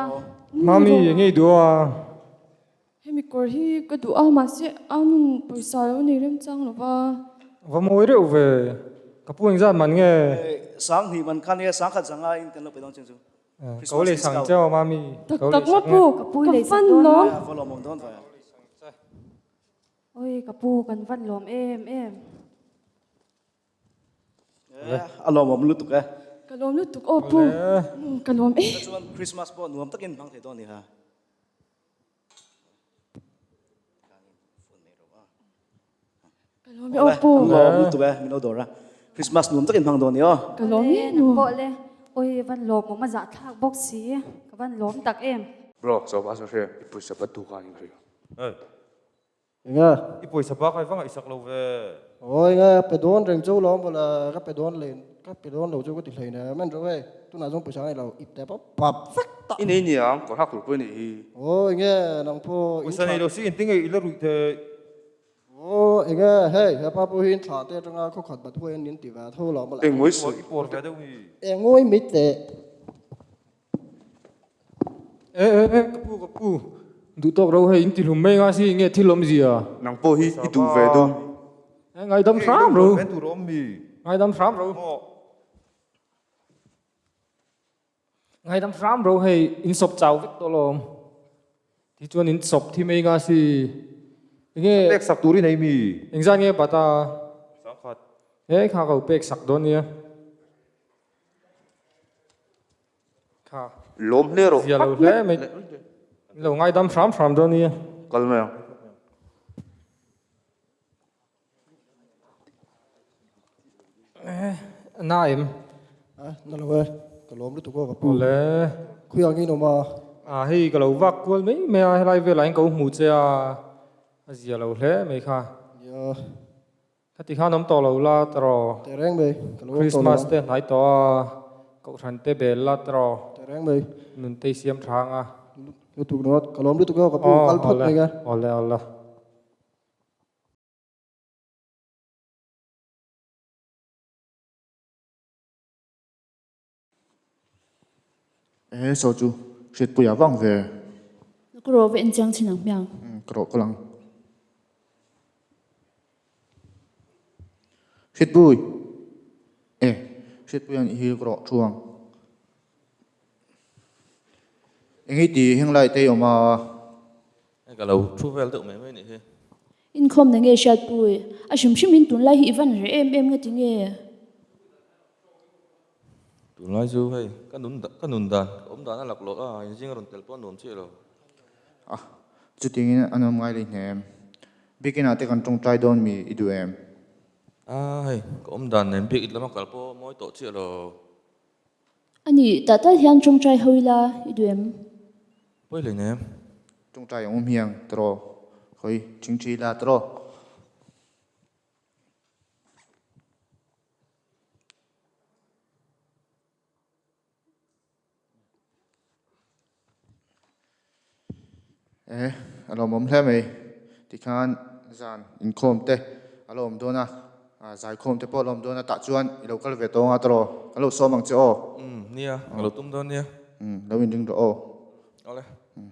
Mami eng ngei duh a? Hemi kawr hi ka duh a mahse a nun pawisa lo nei remchang lo va. Va mawi reuh ve. Ka pu engzat man nge? Sanghnih man kha nia sangkhat zanga in kan lo pe dawn chu chu. Ko lei sang che aw mami. Tak tak ma pu, ka van lawm. Va lawm awm dawn ve. Oi ka pu kan van lawm em em. A lawm awm lutuk e. Ka lawm lutuk aw pu. Ka lawm e. Chuan Christmas pawh nuam takin hmang thei dawn ni ha. Ka lawm e aw pu. Ka lawm lutuk e, min lo dawr a. Christmas nuam takin hmang dawn ni aw. Ka lawm e nu. Pawh le, oi van lawm awm a zah thlak bawk si, ka van lawm tak em. Bro, chaw pa saw hre, i pawisa pa tu khan in ka hria. Hey. Enga? I pawisa pa kha i va ngaihsak lo ve. Aw enga, pe dawn reng chu lawm bawlh a, ka pe dawn len, ka pe dawn lo chu ka ti hlei nen, men rawh e, tunah chuan pawisa a nei lo, ip te pawp pap vek ta. I nei niang, kawr hak tur pawh i nih hi. Aw enge, nang pawh in Pawisa nei lo si engtin nge i la ruih thei? Aw enge, hei hepa pawh hi in thlah te atanga khaw khat bat huai an in ti ve a, tho lo mawlh a. Eng ngawi sawi? I pawr ve deuh mi? Eng ngawi mit teh. E e e, ka pu ka pu, duh tawk ro hei in ti hlum mai nga si nge thil awmzia? Nang pawh hi i duh ve deuh mi? E ngaidam hram ro. Ven tur awm mi? Ngaidam hram ro. Ngaidam hram ro hei in sawp chau vek tawh lawm. Tichuan in sawp thi mai nga si. Enge Pek sak tur i nei mi? Engzat nge bata? Sangkhat. E kha ka pek sak dawn nia. Kha. Lawm hle rawh. Zia lo hle mai. Lo ngaidam hram hram dawn nia. Kal mai ang. Na em? A, na lo e. Ka lawm lutuk aw ka pu. Awle. Khawi ang in awm a? A, hei ka lo vak kual mai mai a, helai velah hian ka u hmu che a, a zia lo hle mai kha. Nia. Khati khan awm tawh lo la tawh. Teh reng mai, ka lo awm tawh lo. Christmas te hnai tawh a, Kohhran te bel la tawh. Teh reng mai. Nun te i siam tha ang a. Lutuk ringawt, ka lawm lutuk aw ka pu, kal phawt mai ka. Awle, awle. Ehe saw chu hriatpuia vang ve. Ka rawh va en chiang chin ang hmiang. Umm ka rawh ka lang. Hriatpui. E hriatpuia nih hi ka rawh thu ang. Eng i ti heng lai te i awm a? Hei ka lo thu vel deuh mai mai nih hi. Inkhawm na nge Hriatpui? A hrim hrim in tunlai hi i van reh em em nge ti nge? Tunlai chu hei ka nun ka nun dan ka awm dan a lak lawh a, inzing a rawn tel pawh a nuam chiah lo. A, chutingin a nuam ngai leh hnem. Biakinah te kan tawngtai dawn mi i duh em? A, hei ka awm dan nen biak it lama kal pawh mawi tawh chiah lo. A nih, tah tal hian tawngtai ho ila i duh em? Pawi hlei nem. Tawngtai ang awm hiang tiraw? Khawi, thingthi ila tiraw? E, a lawmawm hle mai. Tikhan zan inkhawm te a lo awm dawn a, zaikhawm te pawh a lo awm dawn a, tah chuan i lo kal ve tawng a tawh, kan lo sawm ang che aw. Umm, nia, ka lo tum dawn nia. Umm, lo inring rawh aw. Awle. Umm.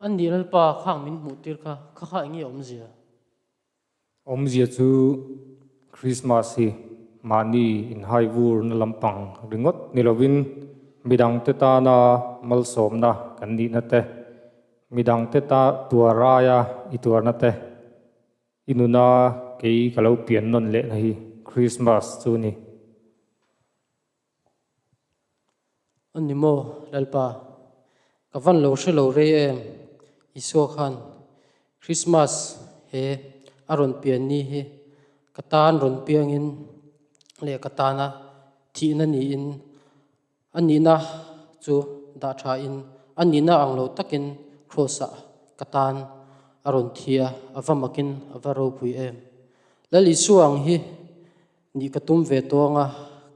An nih Lalpa khang min hmuh tir kha, kha kha eng nge awmzia? Awmzia chu Krismas hi mahni inhai vurna lampang ringawt ni lovin midangte tana malsawmna kan nihna te, midangte ta tuar aia i tuarna te, i nuna kei ka lo pian nawn lehna hi Krismas chu ni. A ni maw, Lalpa? Ka van lo hre lo rei em? Isua khan Christmas he a rawn pian ni hi ka tan rawn piangin leh ka tana thihna niin a nihna chu dah thain a nihna ang lo takin Cross-ah ka tan a rawn thi a, a va makin a va ropui em. Lal Isua ang hi Nih ka tum ve tawng a,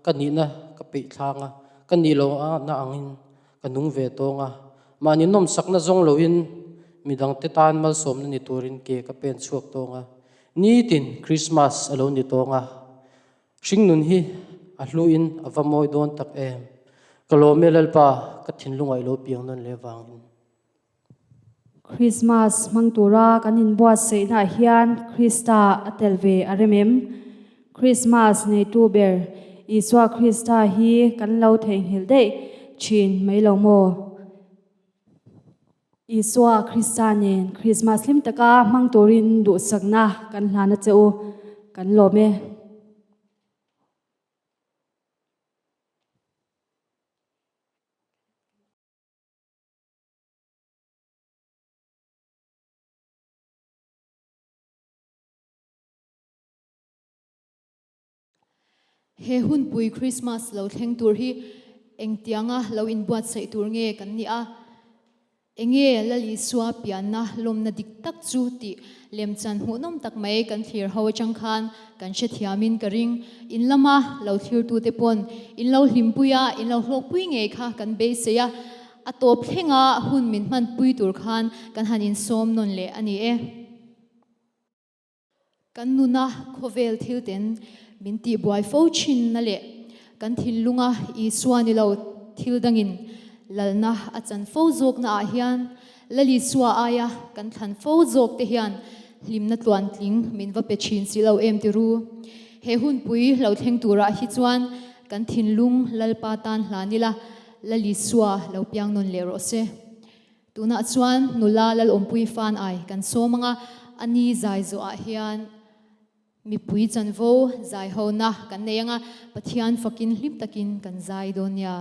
ka nihna ka peih thlang a, ka nih lo na angin ka nung ve tawng a. Mahni nawmsakna zawng loin midangte tan malsawmna ni turin ke ka pen chhuak tawng a. Nitin Krismas a lo ni tawng a, hringnun hi a hluin a va mawi dawn tak em. Ka lawm e Lalpa, ka thinlungah i lo piang nawn leh vangin. Krismas hmang tura kan inbuatsaihnaah hian Krista a tel ve a rem em? Krismas neitu ber Isua Krista hi kan lo theihnghilh daih thin mai lo maw? Isua Krista nen Krismas hlim taka hmang turin duhsakna kan hlan a che u, kan lawm e. He hunpui Christmas lo thleng tur hi engtianga lo inbuatsaih tur nge kan nih a? Enge Lal Isua pianna lawmna dik tak chu tih lemchan hmuhnawm tak mai kan thlir ho atang khan kan hrethiamin ka ring. In lama lo thlirtute pawn in lo hlimpui a, in lo hlawkpui ngei kha kan beisei a. A tawp thlenga hun min hmanpui tur khan kan han insawm nawn leh a ni e. Kan nuna khawvel thil ten min tihbuai fo thinna leh kan thinlunga Isua ni lo thil dangin lalna a chan fo zawkna ah hian Lal Isua aia kan thlan fo zawk te hian hlimna tluantling min va pe thin si lo em ti ru. He hunpui lo thleng turah hi chuan kan thinlung Lalpa tan hlan ila Lal Isua lo piang nawn leh rawh se. Tunah chuan nula Lalawmpui fan ai kan sawm anga a ni zai zawhah hian mipui chanvo zai hona kan nei anga Pathian fakin hlim takin kan zai dawn nia.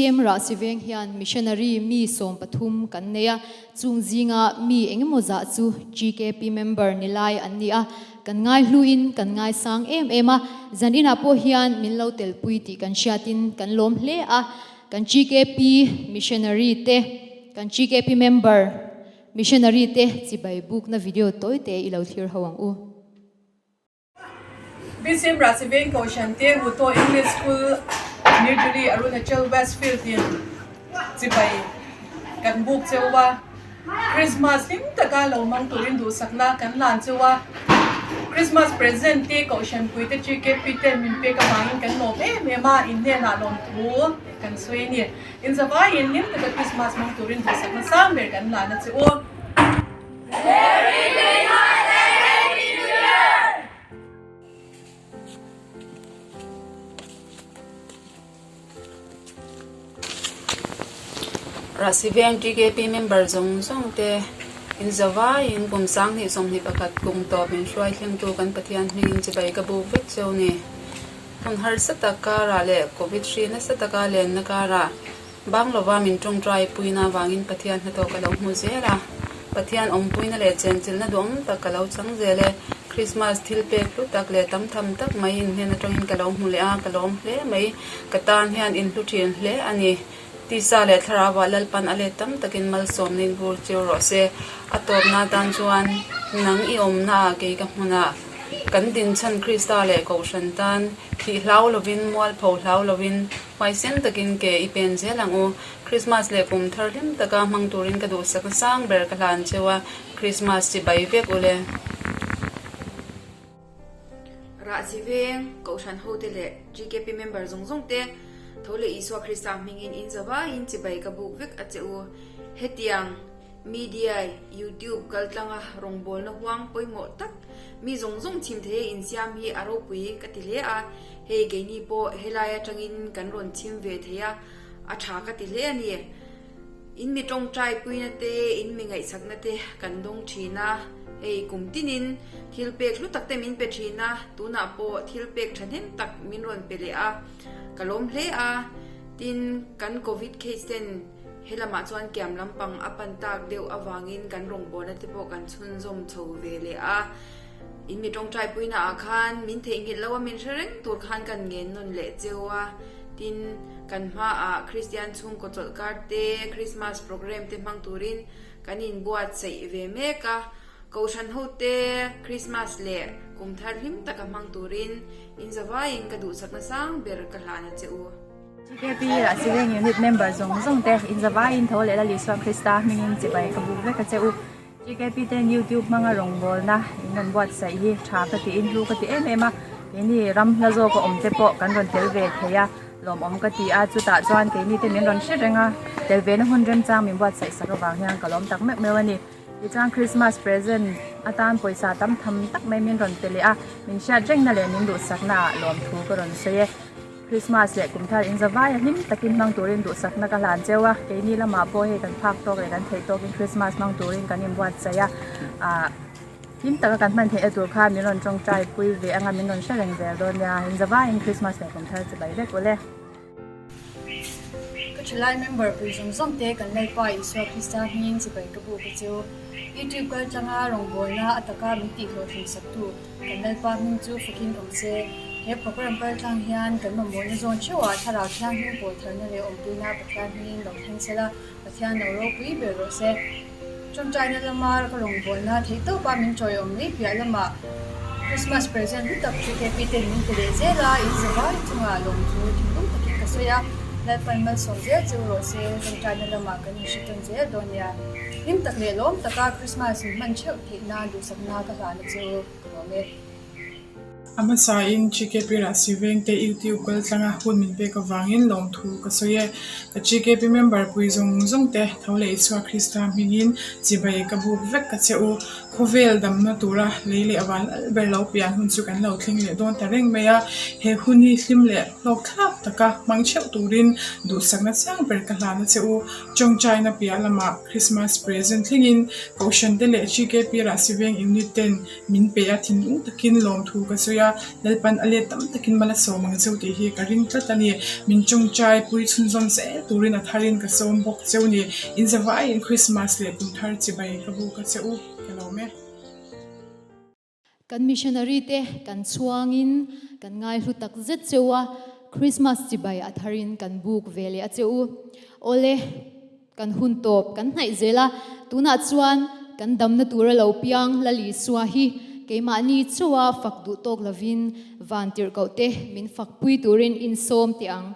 BCM Rahsiveng hian missionary mi 13 kan nei a, chung zinga mi engemaw zah chu GKP member ni lai an ni a, kan ngai hluin kan ngaisang em em a, zaninah pawh hian min lo telpui tih kan hriatin kan lawm hle a, kan GKP missionary te, kan GKP member missionary te chibai bukna video tawite i lo thlir ho ang u. BCM Rahsiveng Kohhran te Muto English School Nirjuli Arunachal Westfield in chibai kan buk cheu a, Christmas hlim taka lo hmang turin duhsakna kan lan cheu a, Christmas present te Kohhran pui te GKP ten min pek avangin kan lawm em em a, in hnenah lawmthu kan sawi a ni. In zavaiin hlim taka Christmas hmang turin duhsakna sang ber kan lan a che u. Merry Christmas and Happy New Year! Rahsiveng TKP member zawng zawng te in zavaiin kum 2021 kum tawp min hruai thlengtu kan Pathian hmingin chibai ka buk vek cheu ni. Hun harsa tak karah leh Covid hri nasa taka lenna karah Bang lova min tawngtai puina avangin Pathian hnathawh ka lo hmu zel a, Pathian awmpuina leh chenchilhna duang tak ka lo chang zel e. Krismas thil pek hlu tak leh tam tham tak mai inhnen atangin ka lo hmu leh a, ka lawm hle mai. Ka tan hian inhlu thin hle a ni. Tisa leh thlarauah Lalpan a let tam takin malsawmna in vur chiu rawh se. A tawpna tan chuan nang i awmna ah kei ka hmunah kan dinchhan Krista leh Kohhran tan thih hlau lovin mualpho hlau lovin Hmaisen takin ke i pen zel ang u. Krismas leh kum thar hlim taka hmang turin ka duhsak sang ber ka hlan cheu a, Krismas chi bai vek u le. Rahsi veng, Kohhran hote leh GKP member zawng zawng te, tho leh Isua Krista hmingin in zavaiin chibai ka buk vek a che u. Hetiang media, YouTube kaltlanga rawngbawlna huang pawimawh tak mi zawng zawng chhim thei a insiam hi a ropui ka ti hle a. Hei keini pawh helai atangin kan rawn chhim ve thei a, a tha ka ti hle a ni. In mi tawngtai puina te, in mi ngaihsakna te kan dawng thin a, hei kum tinin thil pek hlu tak te min pe thin a, tunah pawh thil pek thahnem tak min rawn pe leh a, ka lawm hle a. Tin, kan Covid case ten he lamah chuan kiam lampang a pan tak deuh avangin kan rawngbawlna te pawh kan chhunzawm chho ve leh a. In mi tawngtai puina ah khan min theihnghilh lo a min hre reng tur khan kan ngen nawn leh cheu a, tin kan hma ah Kristian chhungkaw chawlhkar te Christmas program te hmang turin kan inbuatsaih ve mek a, Kohhran ho te Christmas leh kum thar hlim taka hmang turin in zavaiin ka duhsakna sang ber ka hlan a che u. GKP Rahsiveng Unit member zawng zawng te in zavaiin tho leh Lal Isua Krista hmingin chibai ka buk vek a che u. GKP ten YouTube hmanga rawngbawlna in rawn buatsaih hi tha ka tiin hlu ka ti em em a, keini ram hla zawk a awm te pawh kan rawn tel ve thei a, lawmawm ka ti a, chutah chuan keini te min rawn hre reng a, tel ve na hun remchang min buatsaih sak avang hian ka lawm tak meuh meuh a ni. Tichuan Christmas present atan pawisa tam tham tak mai min rawn pe leh a, min hriat rengna leh min duhsakna ah lawmthu ka rawn sawi e. Christmas leh kum thar inzavai a hlim takin hmang turin duhsakna ka hlan cheu a, keini lamah pawh hei kan phak tawk leh kan theih tawkin Christmas hmang turin kan inbuatsaih a, ah hlim taka kan hman theihna tur khan min rawn tawngtai pui ve anga min rawn hre reng zel dawn nia, inzavaiin Christmas leh kum thar chibai vek ule. Ka thalai member pui zawng zawng te kan Lalpa Isua Krista hmingin chibai ka buk a cheu. YouTube kal tlanga rawngbawlna a taka min tihhlawhtling saktu Kan Lalpa hming chu fakin awm se. He program kal tlang hian kan mamawhna zawn theuhah Thlarau Thianghlim pawl tharna leh awmpuina Pathian hmingin lo thleng sela, Pathian lo ropui ber rawh se. Tawngtaina lama ka rawngbawlna theih tawpa min tawiawm mai piah lamah Christmas present hlu tak GKP ten min pe leh zel a, in zavai chungah lawmthu thinlung takin ka sawi a, Lalpan malsawm zel cheu rawh se, tawngtaina lamah kan inhre tawn zel dawn nia. Hlim tak leh lawm taka Christmas in hman theuh theih nan duhsakna ka hlan a chu ka lawm e. A hmasain GKP Rahsi Vengte YouTube kal tlanga hun min pek avangin lawmthu ka sawi e. Ka GKP member pui zawng zawng te tho leh Isua Krista hmingin chibai ka buk vek ka che u. Khawvel damna tura lei leh van lal ber lo pian hun chu kan lo thleng leh dawn ta reng mai a. He hun hi hlim leh hlawk thlak taka hmang theuh turin duhsakna chiang ber ka hlan a che u. Tawngtaina piah lamah Christmas present thlengin Kohhran te leh GKP Rahsiveng Unit ten min pe a thinlung takin lawmthu ka sawi a. Lalpan a let tam takin mal a sawm ang cheu tih hi ka ring tlat a ni. Min tawngtai pui chhunzawm zel turin a tharin ka sawm bawk cheu ni. Inzavaiin Christmas leh kum thar chibai ka buk a che u, ka lawm e. Kan missionary te kan chhuangin kan ngaihlu tak zet cheu a, Christmas chibai a tharin kan buk ve leh a che u. Awle, kan hun tawp kan hnaih zel a, tunah chuan kan damna tura lo piang Lal Isua hi keimahni chauha fak duh tawk lovin van tirhkoh te min fak pui turin insawm teh ang.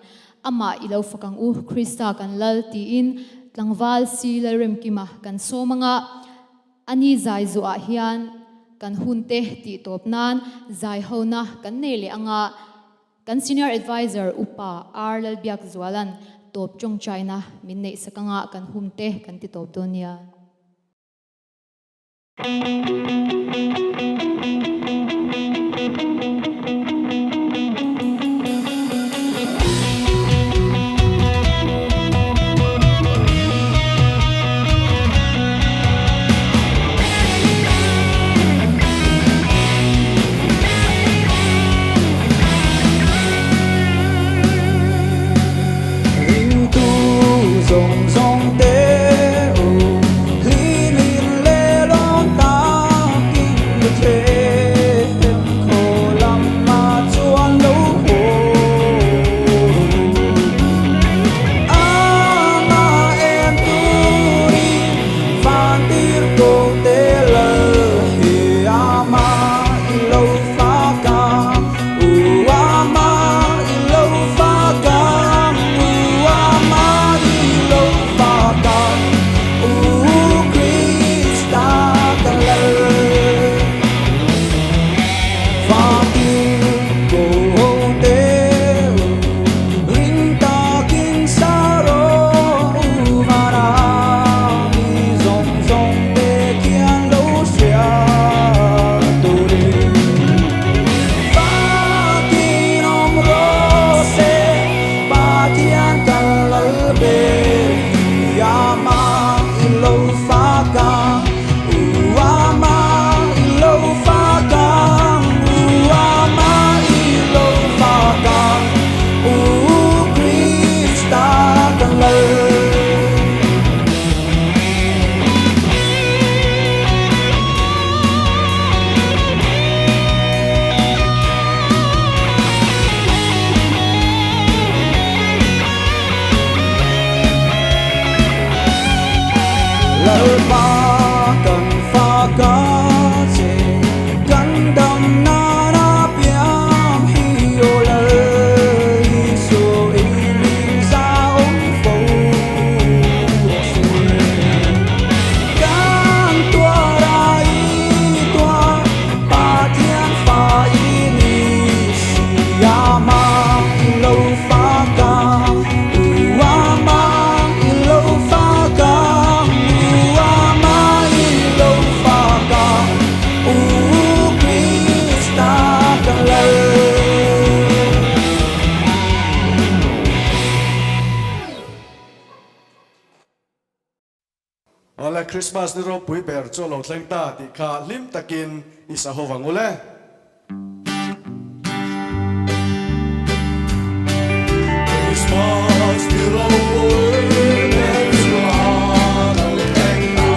Amah i lo fak ang u, Krista kan Lal tiin tlangval si Lalremkima kan sawm anga, A ni zai zuah hian kan hunte tih tawp nan zai hona kan nei leh anga kan Senior Adviser Upa R Lalbiakzuala'n tawp tawngtaina min neih sak anga kan hunte kan ti tawp dawn nia. Ringtu zawng zawng te u hlimin leh lawm takin Bethlehem khaw lamah chuan lo haw Amah em turin van tir ko te lal hi amah i lo fak a, u amah i lo fak a, u amah i lo fak a, u Krista ka lal. Van tir ko te u ring takin sa rawh u vana mi zawng zawng te khian lo hria turin Fakin awm rawh se Pathian kan lal ber hi amah i lo fak a u amah i lo fak a u amah i lo fak a u Krista kan lal. Lalpa kan fak a che, kan dam nan a piang hi aw Lal Isu i hming za awm fo rawh se. Kan tuar a i tuar, Pathian fa i ni si amah i lo fak a, u amah i lo fak a, u amah i lo fak a, u Krista kan lal. Awle Christmas ni ropui ber chu a lo thleng ta tih kha hlim takin i sa ho vang ule. Christmas ni ropui ber chu a lo thleng ta.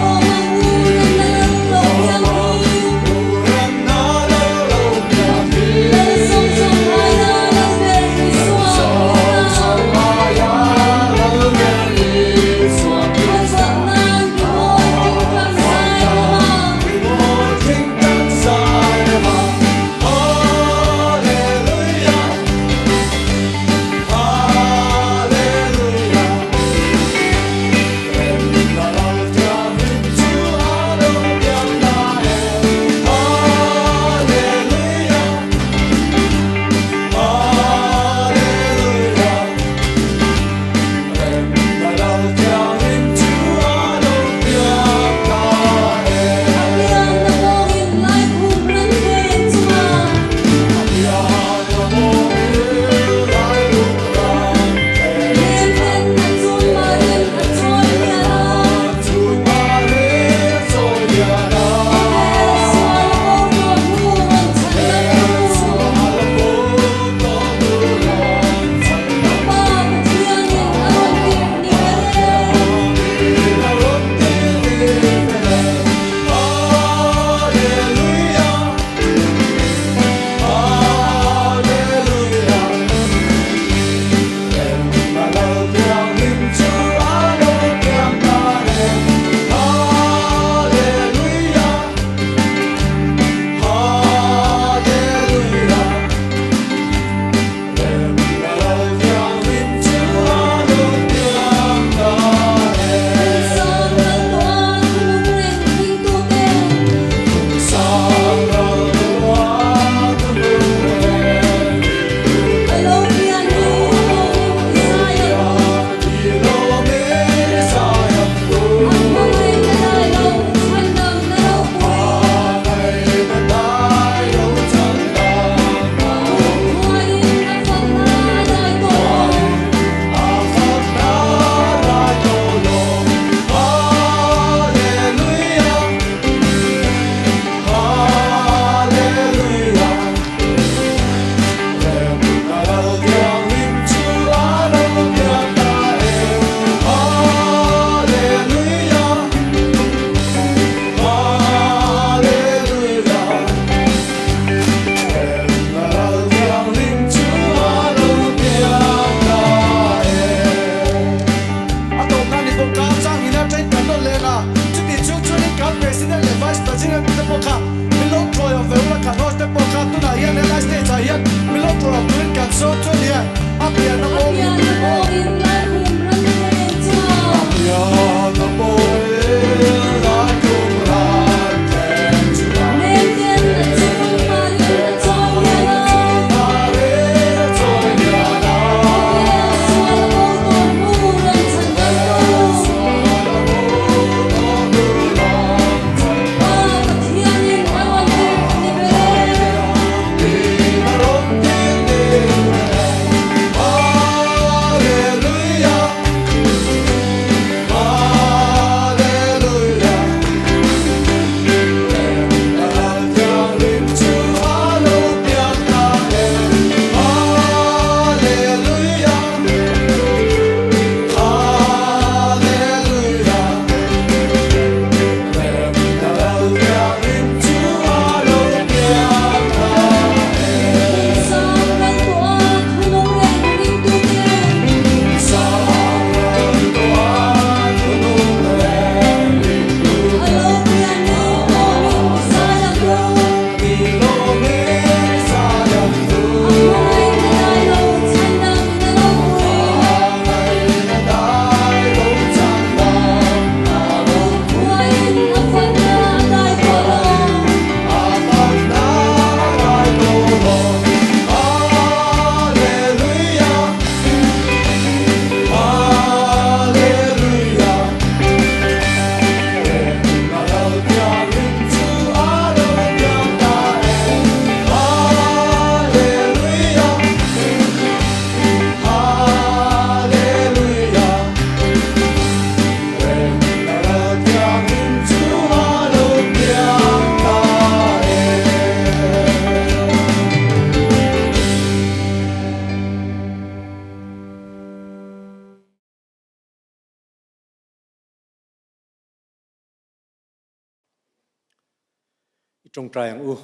I tawngtai ang u.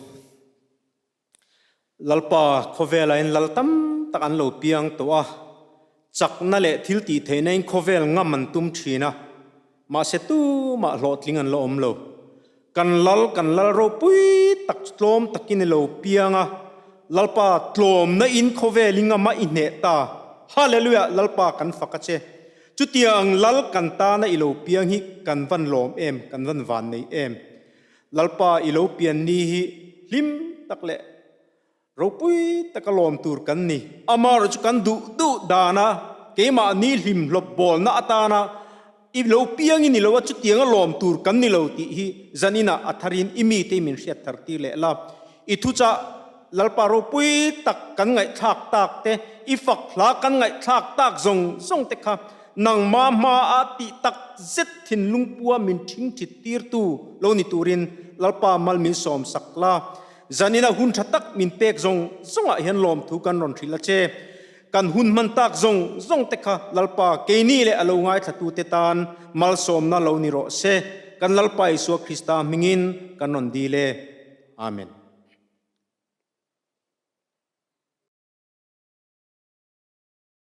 Lalpa khawvela in lal tam tak an lo piang tawh a, chakna leh thil tih theihna in khawvel ngam an tum thin a, mahse tumah hlawhtling an la awm lo. Kan lal kan lal ropui tak chu tlawm takin i lo piang a, Lalpa tlawmna in khawvel i ngam a i hneh ta. Hallelujah Lalpa kan fak a che. Chutiang lal kan tana i lo piang hi kan van lawm em, kan van van nei em. Lalpa i lo pian ni hi hlim tak leh ropui taka lawm tur kan ni. Amaherawh chu kan duh duh dana keimahni hlim hlawp bawlna atana i lo piang i ni lo a, chutianga lawm tur kan ni lo tih hi zaninah a tharin i mite min hriat thar tir leh la. I thuchah Lalpa ropui tak kan ngaihthlak tak te, i fak hla kan ngaihthlak tak zawng zawng te kha nangmah hmaah tih tak zet thinlung pua min ṭhingṭhit tirtu lo ni turin Lalpa mal min sawm sak la. Zanina hun ṭha tak min pek zawng zawngah hian lawmthu kan rawn hrilh a che. Kan hun hman tak zawng zawng te kha Lalpa keini leh a lo ngaithlatute tan malsawmna lo ni rawh se. Kan Lalpa Isua Krista hmingin kan rawn dil e. Amen.